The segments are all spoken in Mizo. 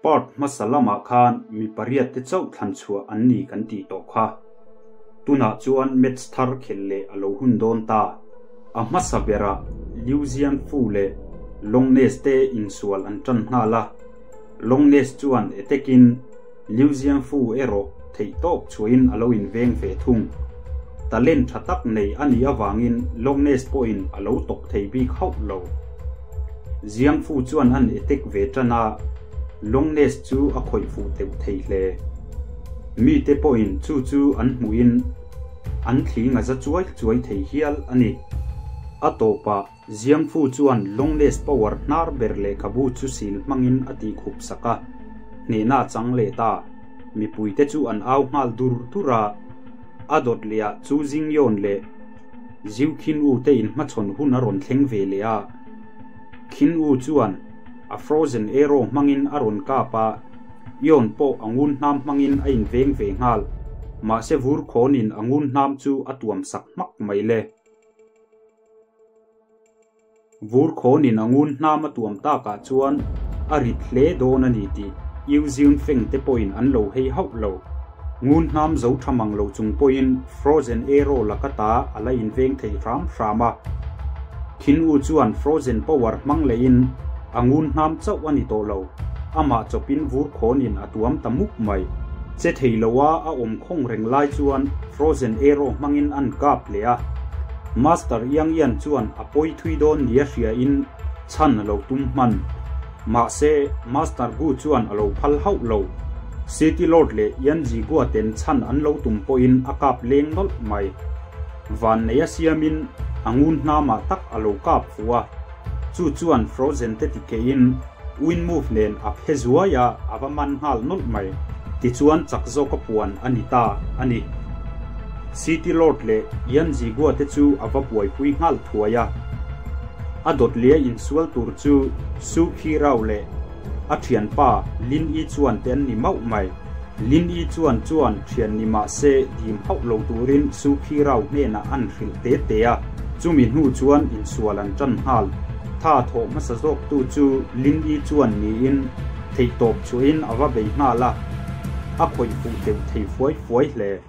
Part hmasa lamah khan mi pariat te chauh thlan chhuah an ni kan tih tawh kha. Tunah chuan match thar khelh leh a lo hun dawn ta. A hmasa berah Liu Jiangfu leh Longness te insual an tan nghal a. Longness chuan attack-in Liu Jiangfu erawh theihtawp chhuahin a lo inveng ve thung. Talent tha tak nei a nih avangin Longness pawhin a lo tawp thei bik hauh lo. Jiangfu chuan an attack ve tan a, Longness chu a khawih fuh teuh thei hle. Mite pawhin chu chu an hmuhin an thling a za chuai chuai thei hial a ni. A tawpah Jiangfu chuan Longness power hnar ber lehkhabu chu sil hmangin a tihkhup sak a, hnehna a chang leh ta. Mipuite chu an au nghal dur dur a, a dawt lehah chu Jingyawn leh Ziu Khin U te inhmachhawn hun a rawn thleng ve leh a. Khin U chuan a frozen arrow hmangin a rawn kap a, Yon pawh a ngun hnam hmangin a inveng ve nghal. Mahse vur khawnin a ngun hnam chu a tuam sak hmak mai le. Vur khawnin a ngun hnam a tuam takah chuan a rit hle dawn a ni tih Yu Ziun Feng te pawhin an lo hei hauh lo. Ngun hnam zo tha mang lo chung pawhin Frozen Arrow laka ta a la inveng thei hram hram a. Khin U chuan Frozen Power hmang lehin a ngun hnam chauh a ni tawh lo, amah chawpin vur khawnin a tuam ta mup mai. Che thei loa a awm khawng reng lai chuan Frozen Arrow hmangin an kap leh a. Master Yang Yan chuan a pawi thui dawn nia hriain chhan a lo tum hman. Mahse, Master Gu chuan a lo phal hauh lo. City Lord leh Yan Zigua ten chhan an lo tum pawhin a kap leng nawlh mai. Vanneia siamin a ngun hnamah tak a lo kap fuh a. Chu chuan Frozen te ti keiin Wind Move nen a phe zuai a, a va man nghal nawlh mai. Tichuan chak zawka puan a ni ta a ni. City Lord leh Yan Zigua te chu a va buaipui nghal thuai a. A dawt lia insual tur chu Su Khi Rao leh a thianpa Lin Yi Chuan te an ni mauh mai. Lin Yi Chuan chuan thian ni mah se dim hauh lo turin Su Khi Rao hnenah an hrilh te te a, chumi hnu chuan insual an tan nghal. Tha thawh hmasa zawktu chu Lin Yi Chuan niin theihtawp chhuahin a va bei nghal a, a khawih fuh deuh thei fuai fuai hle.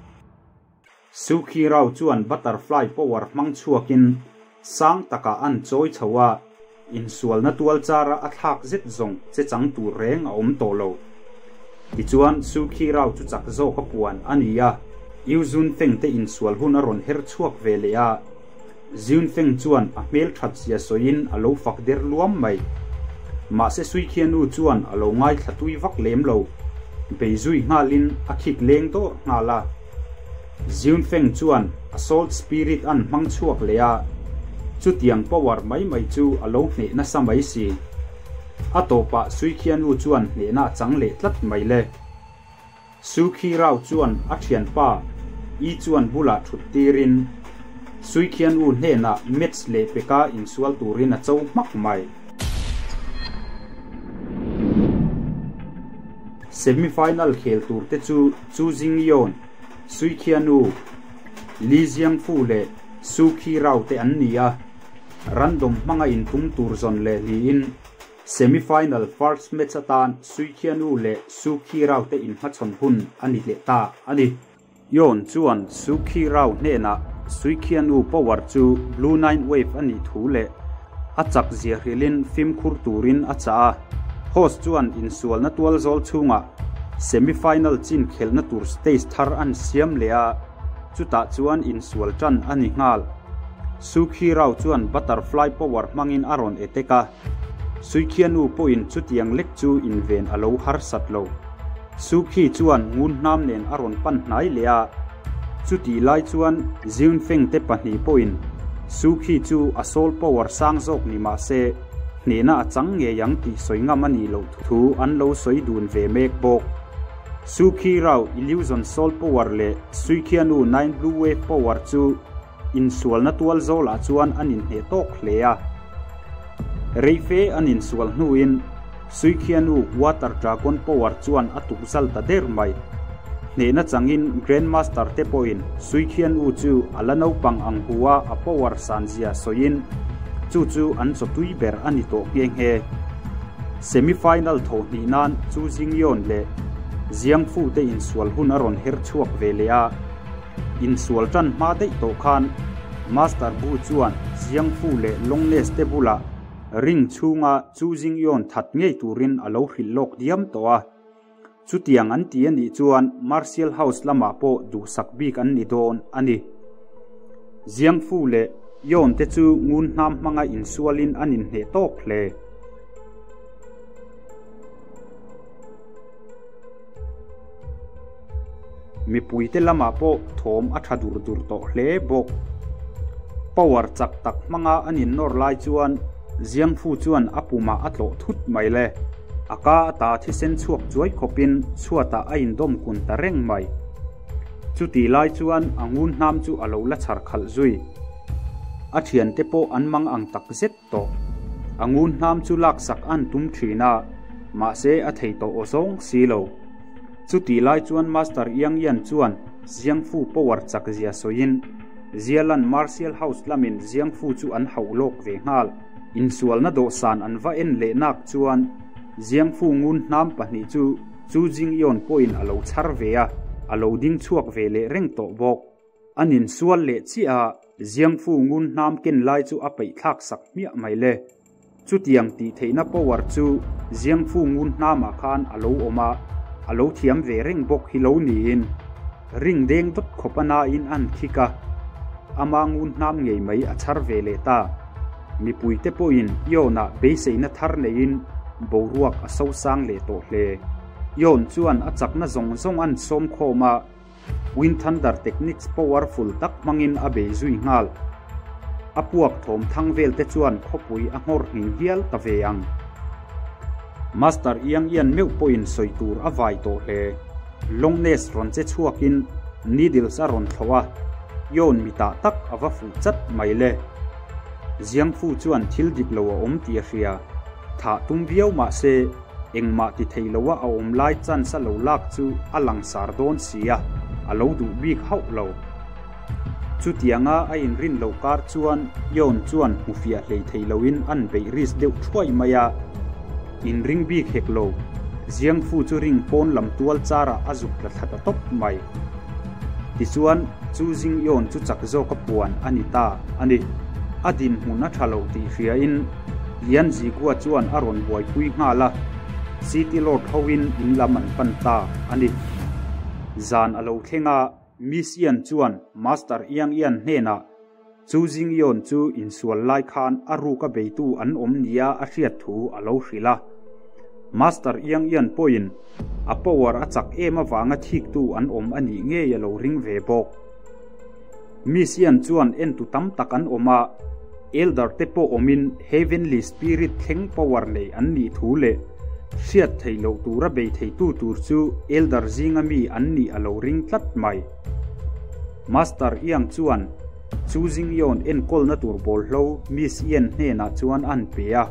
Sukhi Rao chuan butterfly power hmang chhuakin sang takah an chawi chho a, insualna tual chara a thlak zet zawng che chang tur reng a awm tawh lo. Tichuan, Sukhi Rao chu chak zawk a puan a ni a, Yu Zun Feng te insual hun a rawn her chhuak ve leh a, Zun Feng chuan a hmel that zia sawiin a lo fak der luam mai. Mahse Suikhianu chuan a lo ngaithla tui vak lem lo, bei zui nghalin a khik leng dawrh nghal a. Ziunfeng chuan Assault Spirit an hmang chhuak leh a, chutiang power mai mai chu a lo hneh nasa mai si. A tawpah Suikhianu chuan hnehna a chang leh tlat mai le. Sukhi Rao chuan a thianpa I chuan bulah thut tirin Suikhianu hnenah match leh peka insual turin a cho hmak mai. Semi-final khel tur te chu Chu Jingyeon, Sui Khianu, Li Jiangfu leh Su Khi Rao te an ni a, random hmanga intum tur zawn leh niin semi-final first match atan Sui Khianu leh Su Khi Rao te inhmachhawn hun a ni leh ta a ni. Yeon chuan Su Khi Rao hnenah Sui Khianu power chu Blue Nine Wave a nih thu leh a chak zia hrilhin fimkhur turin a chah a. Host chuan insualna tual zawl chhungah semi-final chin khelhna tur stage thar an siam leh a, chutah chuan insual tan a ni nghal. Su Khi Rao chuan butterfly power hmangin a rawn attack a. Suikhianu pawhin chutiang lek chu inven a lo harsat lo. Sukhi chuan ngun hnam nen a rawn pan hnai leh a, chutih lai chuan Ziunfeng te pahnih pawhin Sukhi chu a soul power sang zawk ni mah se hnehna a chang ngei ang tih sawi ngam a nih loh thu an lo sawi dun ve mek bawk. Sukhi Rao Illusion Soul Power leh Suikhianu Nine Blue Wave Power chu Insualna tual zawlah chuan an inhneh tawk hle a. Reife an insual hnuin Suikhianu Water Dragon Power chuan a tuk zal ta der mai. Hnehna changin Grandmaster te pawhin Suikhianu chu a la naupang ang hu a a power san zia sawiin chu chu an chawtui ber a ni tawh nghe nghe. Semi-final thawh hnih nan Chu Jingyeon leh Jiang Fu te insual hun a rawn her chhuak ve leh a. Insual tan hma daih tawh khan Master Bu chuan Jiang Fu leh Longness te bulah ring chhunga Chu Jingyeon that ngei turin a lo hrilh lawk diam tawh a. Chutiang an ti a nih chuan Martial House lamah pawh duhsak bik an ni dawn a ni. Jiang Fu leh Yon te chu ngun hnam hmanga insualin an inhneh tawk hle. Mipuite lamah pawh thawm a tha dur dur tawh hle bawk. Power chak tak hmanga an innawr lai chuan Jiang Fu chuan a pumah a tlawh thut mai le. A ka ata thisen chhuak chuai khawpin chhuatah a indawm kun ta reng mai. Chutih lai chuan a ngun hnam chu a lo la chhar khalh zui. A thiante pawh an mang ang tak zet tawh. A ngun hnam chu laksak an tum thin a, mahse a thei tawh aw zawng si lo. Chutih lai chuan Master Yang Yan chuan Jiang Fu power chak zia sawiin Zialan Martial House lamin Jiang Fu chu an hauh lawk ve nghal. Insualna dawhsan an va en leh nak chuan Jiang Fu ngun hnam pahnih chu Chu Jingyeon pawhin a lo chhar ve a, a lo ding chhuak ve leh reng tawh bawk. An insual leh chiah a, Jiang Fu ngun hnam ken lai chu a peih thlak sak hmiah mai le. Chutiang tih theihna power chu Jiang Fu ngun hnamah khan a lo awm a, a lo thiam ve reng bawk hi lo niin ring deng dawt khawp a nain an khik a, ama ngun hnam ngei mai a chhar ve leh ta. Mipuite pawhin Ion-ah beiseina thar neiin boruak a sosang leh tawh hle. Ion chuan a chakna zawng zawng an sawm khawm a, Wind Thunder techniques powerful tak hmangin a bei zui nghal. A puak thawm thang vel te chuan khawpui a nghawr nghing hial ta ve ang. Master Iang Ian meuh pawhin sawi tur a vai tawh hle. Longness rawn che chhuakin needles a rawn thlawh a, Ion mitah tak a va fuh chat mai le. Jiang Fu chuan thil dik lo a awm tih a hria. Thah tum viau mah se, engmah ti thei loa a awm lai chance a lo lak chu a langsar dawn si a, a lo duh bik hauh lo. Chutianga a inrin loh kar chuan Yon chuan hmu fiah hlei thei loin an beih risk deuh thuai mai a. Inring bik hek lo, Jiang Fu chu ring pawn lam tual charah a zuk tla thla ta tawp mai. Tichuan, chu Jing Yon chu chak zawka puan a ni ta a ni. A dinhmun a tha lo tih hriain Lian Zigua chuan a rawn buaipui nghal a, City Lord hoin in lam an pan ta a ni. Zan a lo thleng a, Miss Yan chuan Master Yang Yan hnenah Chu Jing Yon chu insual lai khan a ruka beitu an awm nia a hriat thu a lo hrilh a. Master Yang Yan pawhin a power a chak em avanga thiktu an awm a nih ngei a lo ring ve bawk. Miss Yan chuan entu tam tak an awm a, Elder te pawh awmin Heavenly Spirit thleng power nei an nih thu leh hriat theih loh tura bei theitu tur chu Elder zinga mi an nih a lo ring tlat mai. Master Yang chuan Chu Jingyeon enkawlna tur bawlhlo Miss Yan hnenah chuan an pe a.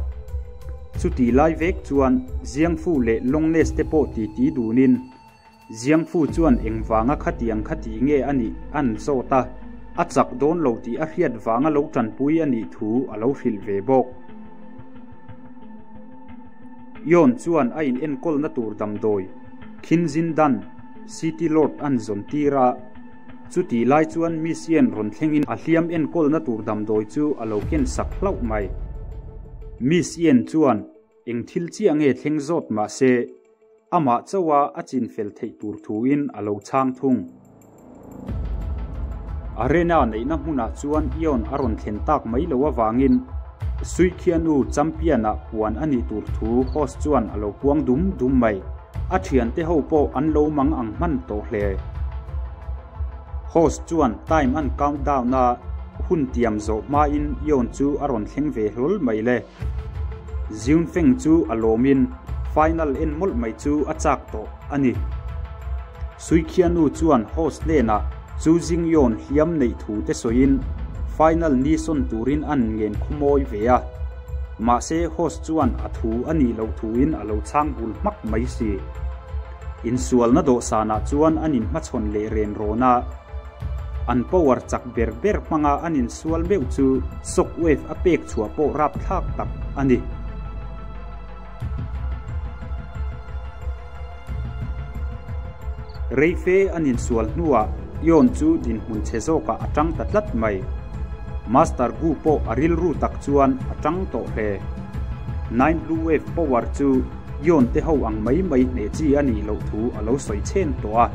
Chutih lai vek chuan Jiang Fu leh Longness te pawh titi dunin Jiang Fu chuan engvanga khatiang khati nge a nih an zawt a, a chak dawn lo tih a hriat vanga lo tanpui a nih thu a lo hrilh ve bawk. Yon chuan a in enkawlna tur damdawi Khinzin Dan, City Lord an zawn tir a, chutih lai chuan Miss Yen rawn thlengin a hliam enkawlna tur damdawi chu a lo ken sak hlauh mai. Miss Yen chuan eng thil chiah nge thleng zawt mah se, amah chauha a chin fel theih tur thuin a lo chhang thung. Arena neihna hmunah chuan Ion a rawn thlen tak mai lo avangin Suikhianu champion-ah puan a nih tur thu host chuan a lo puang dum dum mai. A thiante ho pawh an lo mang ang hman tawh hle. Host chuan time an count down a, hun tiam zawh hmain Ion chu a rawn thleng ve hlawl mai le. Ziunfeng chu a lawmin final en mawlh mai chu a chak tawh a ni. Suikhianu chuan host hnenah Chu Jingyeon hliam neih thu te sawiin final ni sawn turin an ngen khumawi ve a. Mahse host chuan a thu a nih loh thuin a lo chhang bul hmak mai si. Insualna dawhsanah chuan an inhmachhawn leh ren rawn a. An power chak ber ber hmanga an insual meuh chu shock wave a pek chhuah pawh rapthlak tak a ni. Rei fe an insual hnuah Yon chu dinhmun chhe zawkah a tang ta tlat mai. Master Gu pawh a rilru tak chuan a tang tawh hle. Nine Blue Wave Power chu Yon te ho ang mai mai hneh chi a nih loh thu a lo sawi chhen tawh a.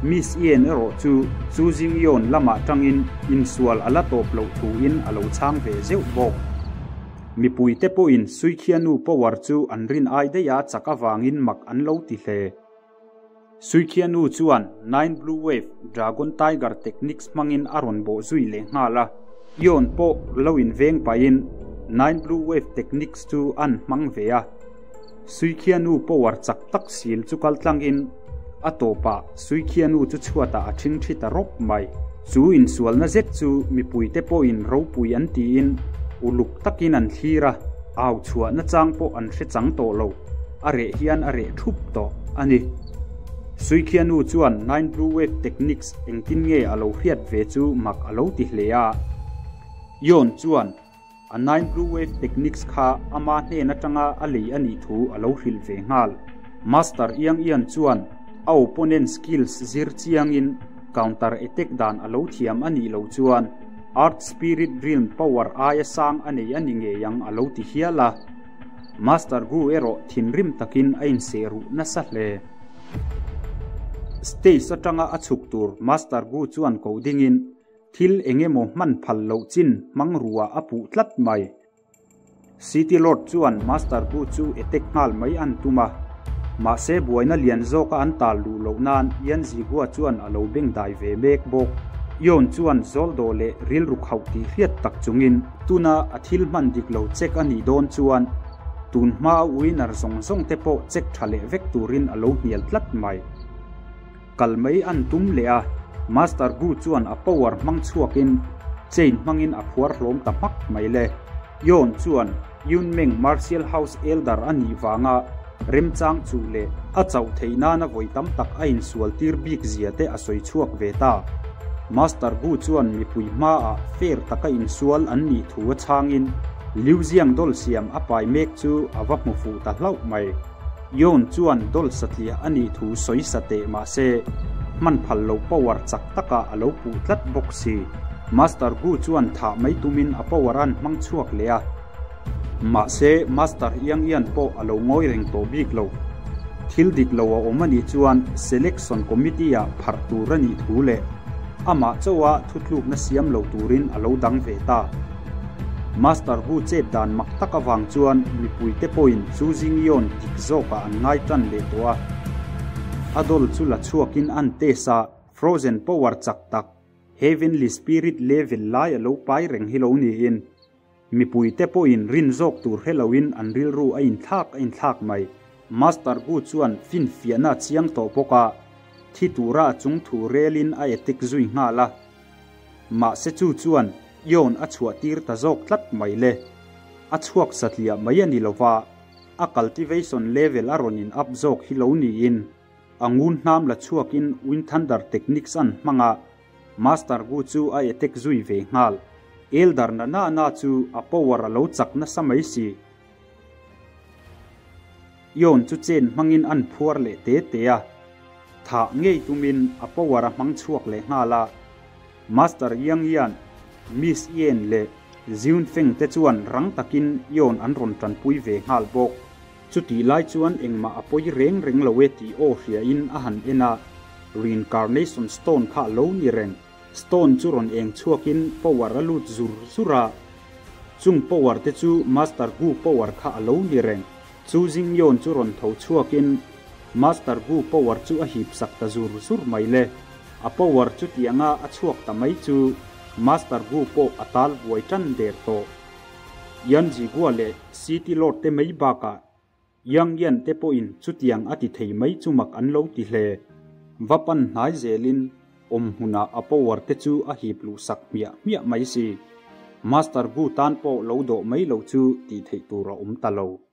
Miss Yen erawh chu Chu Jing Yon lamah tangin insual a la tawp loh thuin a lo chhang ve zeuh bawk. Mipuite pawhin Suikhianu power chu an rin ai daih a chak avangin mak an lo ti hle. Suikhianu chuan Nine Blue Wave Dragon Tiger Techniques hmangin a rawn bawh zui leh nghal a, Yon pawh lo inveng pahin Nine Blue Wave Techniques chu a'n hmang ve a. Suikhianu power chak tak sil chu kal tlangin a tawpah Suikhianu chu chhuatah a ṭhingṭhi ta rawp mai. Chu insualna zet chu mipuite pawhin ropui an tiin uluk takin an thlir a, au chhuah nachang pawh an hre chang tawh lo. A reh hian a reh thup tawh a ni. Suikhianu chuan Nine Blue Wave Techniques engtin nge a lo hriat ve chu mak a lo ti hle a. Yon chuan a Nine Blue Wave Techniques kha ama hnen atanga a lei a nih thu a lo hrilh ve nghal. Master Iang Ian chuan a opponent skills zir chiangin counter attack dan a lo thiam a nih loh chuan Earth Spirit Realm power aia sang a nei a ni ngei ang a lo ti hial a. Master Gu erawh thinrim takin a inseh ruh nasa hle. Stage atanga a chhuk tur Master Gu chuan koh dingin thil eng emaw hman phal loh chin hmang ruah a puh tlat mai. City Lord chuan Master Gu chu attack nghal mai an tum a, mahse buaina lian zawka an tal luh loh nan Yan Zihua chuan a lo beng dai ve mek bawk. Yon chuan zawldawh leh rilru khauh tih hriat tak chungin, Tuna a thil hman dik lo check a nih dawn chuan tun hmaa winner zawng zawng te pawh check tha leh vek turin a lo hnial tlat mai. Kal mai an tum leh a, Master Gu chuan a power hmang chhuakin chain hmangin a phuar hlawm ta hmak mai le. Yon chuan Yunmeng Martial House Elder a nih vanga remchang chuh leh a chauh theih nana vawi tam tak a insual tir bik zia te a sawi chhuak ve ta. Master Gu chuan mipui hmaah fair taka insual an nih thu a chhangin Liu Ziang dawl siam a pai mek chu a va hmu fuh ta hlauh mai. Yon chuan dawl satliah a nih thu sawi sa teh mah se, hman phal lo power chak takah a lo puh tlat bawk si. Master Gu chuan thah mai tumin a power a'n hmang chhuak leh a. Mahse, Master Iang Ian pawh a lo ngawi reng tawh bik lo. Thil dik lo a awm a nih chuan Selection Committee-ah pharh tur a nih thu leh amah chauha thutlukna siam lo turin a lo dang ve ta. Master Hu chet dan mak tak avang chuan mipuite pawhin Chu Jingyeon dik zawkah an ngai tan leh tawh a. A dawl chu la chhuakin an test a, Frozen Power chak tak, Heavenly Spirit level lai a lo pai reng hi lo niin. Mipuite pawhin rin zawk tur hre loin an rilru a inthlak a inthlak mai. Master Gu chuan finfiahna a chiang tawh bawk a, thi tura a chung thu relin a etik zui nghal a. Mahse chu chuan Yon a chhuah tir ta zawk tlat mai le. A chhuak satliah mai a ni lova, a cultivation level a rawn in up zawk hi lo niin a ngun hnam la chhuakin Wind Thunder Techniques an hmang a, Master Gu chu a attack zui ve nghal. Elder na na na chu a power a lo chak nasa mai si. Yon chu chen hmangin an phuar leh te te a. Thah ngei tumin a power a hmang chhuak leh nghal a. Master Yang Yan, Miss Yen leh Ziun Feng te chuan rang takin Yon an rawn tanpui ve nghal bawk. Chutih lai chuan engmah a pawi reng reng lo e tih aw hriain a han en a, Reincarnation Stone kha a lo ni reng. Stone chu rawn eng chhuakin power a lut zur zur a, chung power te chu Master Gu power kha a lo ni reng. Chu Jingyeon chu rawn tho chhuakin Master Gu power chu a hip sak ta zur zur mai le. A power chutianga a chhuak ta mai chu Master Gu pawh a tal buai tan der tawh. Yan Zigua leh City Lord te mai bakah Yang Yan te pawhin chutiang a ti thei mai chu mak an lo ti hle. Va pan hnai zelin awm hmunah a power te chu a hip luh sak hmiah hmiah mai si. Master Gu tan pawh lo dawh mai lo chu tih theih tur a awm ta lo.